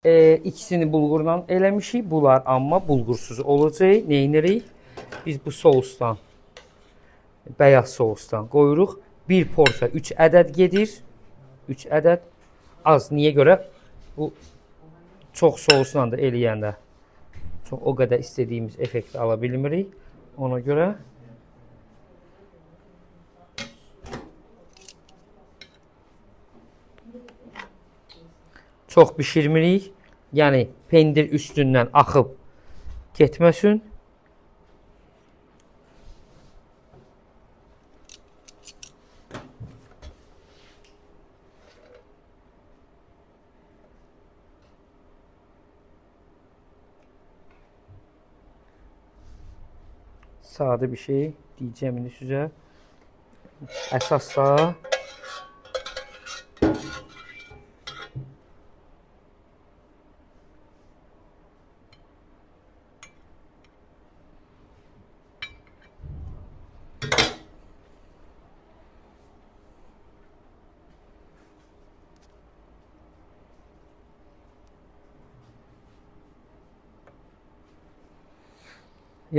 İkisini bulğurla eləmişik. Bunlar amma bulğursuz olacaq. Neynirik? Biz bu sousdan, bəyaz sousdan qoyuruq. Bir porsiya 3 ədəd gedir. 3 ədəd. Az. Niyə görə? Bu çox sousla da eləyəndə çox o qədər istədiyimiz effekti ala bilmirik. Ona görə çox bişirmirik. Yəni, pendir üstündən axıb getməsin. Sadə bir şey deyəcəm indi sizə. Əsas da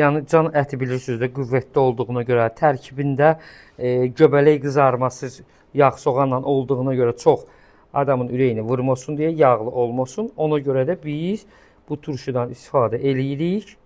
yəni can əti bilirsiniz də qüvvətli olduğuna görə, tərkibində göbələk qızarması yağ soğanla olduğuna görə çox adamın ürəyini vurmasın deyə yağlı olmasın. Ona görə də biz bu turşudan istifadə eləyirik.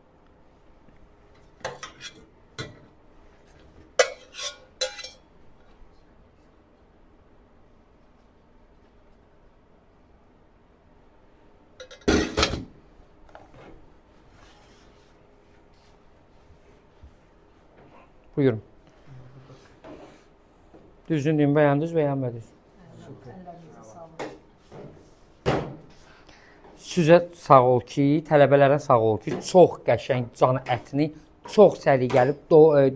Buyurun. Düzgün deyim, bəyəndiniz, bəyənmədiniz. Sizə sağ ol ki, tələbələrə sağ ol ki, çox qəşəng can ətini çox səliqəli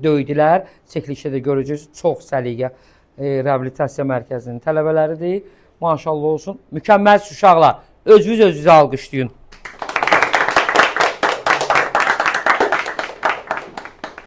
döydülər. Çəkilişdə də görəcəksiniz, çox səliqə reabilitasiya mərkəzinin tələbələridir. Maşallah olsun. Mükəmməl uşaqlar. Özünüz özünüzə alqışlayın.